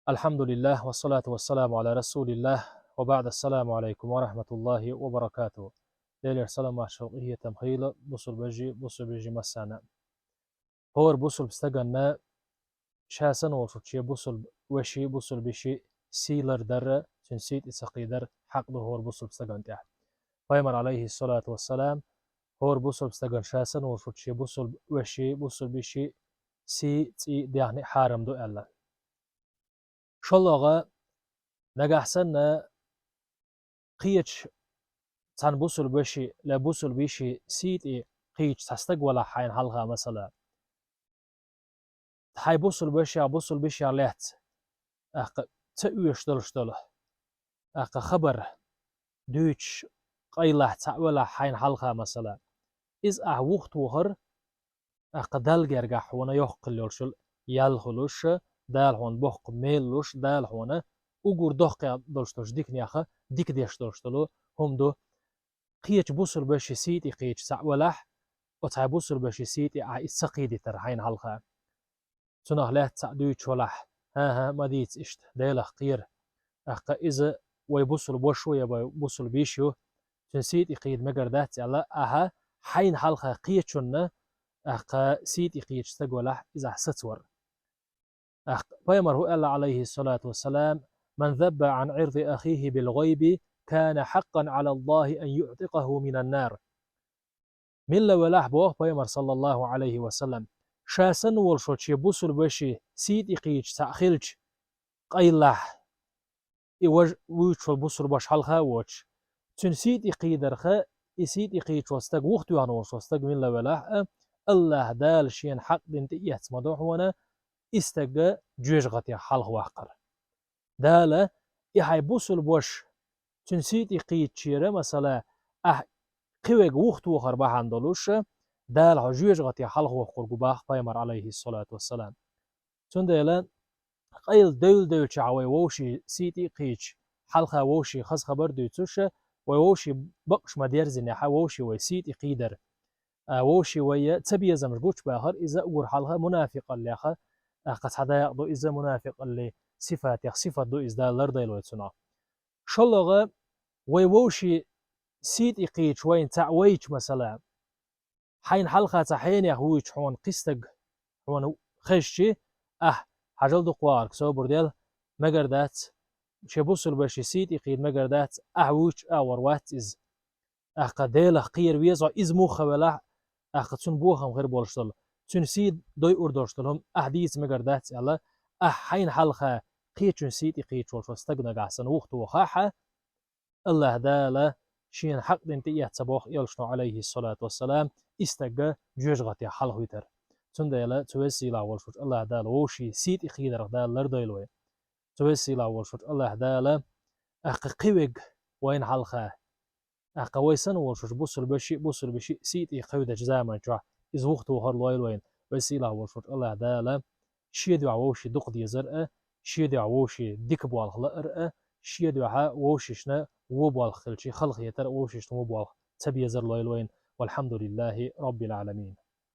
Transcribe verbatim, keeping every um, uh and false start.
الحمد لله والصلاة والسلام على رسول الله وبعد. السلام عليكم ورحمة الله وبركاته. Делера салам-маршал, къахетам хийла бусалба вежарий, бусалба вежарий массанена. ХӀора бусалба стагана ша санна волча шен бусалба веший, бусалба йиший сий лардар, цун сий тӀе ца кхийдар хьакъ да хӀора бусалба стагана тӀехь. Пайхамара, Ӏалайхи ссалату вассалам, хӀора бусалба стагана ша санна волча шен бусалба веший, бусалба йиший сий, цӀий, даьхни хьарам ду аьлла. ШоллагӀа, нагахь санна кхеча цхьана бусалба веший е бусалба йиший сий тӀе кхийча цхьа стаг валахь хьайна хьалха, масала, хьай бусалба вешех, бусалба йишех лаьцна, тӀаккха ца оьшуш долуш долу, тӀаккха хабар дуьйцуш къайлахь цхьаъ валахь хьайна хьалха, масала, иза ахь вухатохар, тӀаккха Далла гергахь хьуна йоккха хила йолуш йолу ял хуьлуш, Дала хьуна боккха мел луш, Дала хьуна уггар доккхех долуш долчу диканех дика деш долуш долу хӀума ду. Кхечу бусалба вешин сий тӀе кхийча цхьаъ валахь, оцу хьайн бусалба вешин сий тӀе ахь иза ца кхийдийтар хьайна хьалха. Цунах лаьцна цхьаъ дуьйцуш валахь, хӀан-хӀа, ма дийца иштта, Делах кхера. ТӀаккха иза вай бусалба ваша ву я вай бусалба йиша ю, цуьнан сий тӀе кхийда мегар дац аьлла, ахьа хьайна хьалха кхечунна, тӀаккха сий тӀе кхийча стаг валахь, иза ахь сацавар. ТӀаккха пайхамара хӀун аьлла, Ӏалайхи ссалату вассалам: «من ذب عن عرض أخيه بالغيب كان حقا على الله أن يعتقه من النار». Милла велахь, боху пайхамара, саллаллаху Ӏалайхи ва саллам, ша санна волуш волчу шен бусалба вешин сий тӀе кхийча цхьаъ хилча, къайлахь, и важ-, вуьйцуш волу бусалба ваша хьалха а воцуш, цуьнан сий тӀе кхийдарх, и сий тӀе кхийча волу стаг, вухатоьхна волуш волу стаг милла велахь а, АллахӀ Дала шена хьакъ дина тӀеэцна ма ду хьуна и стаг жоьжахатех хьалхаваккхар. Дала, и хьайн бусалба ваша цуьнан сий тӀе кхийдачуьра, масала, ахь кхин верг вухатохар бахьана долуш, Дала хьо жоьжахатех хьалхавоккхур ву боху пайхамара, Ӏалайхи ссалату вассалам. Цундела къайладевлла девлчахь вай вовшийн сий тӀе а кхийча, хьалха вовшийн хаза хабар а дуьйцуш, вай вовшийн бакъаш ма-дерзинехь, вовшийн вай сий тӀе кхийдар, а, вовшийн вай ца безамаш гучубахар, иза уггар хьалха мунафикъаллех, тӀаккха цхьа дакъа ду, иза мунафикъаллин сифатех сифат ду, иза Дала лардойла вай цунах. ШоллагӀа, вай вовшийн сий тӀе кхийча вайна цхьаъ вайча, масала, хьайна хьалха цхьа хьенех вуьйча хьуна кхин стаг хьуна хезча, ахь, хьажал, дукха вахарг собар дел, мегар дац, шен бусалба вешин сий тӀе кхийда мегар дац, ахь вуьйча а вар вац иза. ТӀаккха Делах кхера веза хьо, иза муха велахь а, тӀаккха цунна бохам хир болуш долу, цуьнан сий дойур долуш долу хӀума ахь дийца мегар дац аьлла, ахь хьайна хьалха кхечун сий тӀе кхийча волчу стаг нагахь санна вухатохахь, АллахӀ Дала шена хьакъ дина тӀеэцна боху элчано, Ӏалайхи ссалату вассалам, и стаг жоьжахатех хьалхавитар. Цундела цу веза-сийлахь волуш волчу АллахӀ Дала вовшийн сий тӀе кхийдарх Дала лардойла вай. Цу веза-сийлахь волуш волчу АллахӀ Дала, тӀаккха кхин верг вайна хьалха, тӀаккха вай санна волуш волчу бусалба вешин, бусалба йишин сий тӀе кхевдачу заман чохь иза вухатохар лойла вайна. Веза-сийлахь волуш волчу АллахӀ Дала шен дуьхьа вовшийн дукха дезар а, шен дуьхьа вовшийн дика болх лаар а, шен дуьхьа вовшашна вон болх хилча халахетар а, вовшашна вон болх ца безар лойла вайна. Валхьамдулиллахи Роббил Ӏаламин.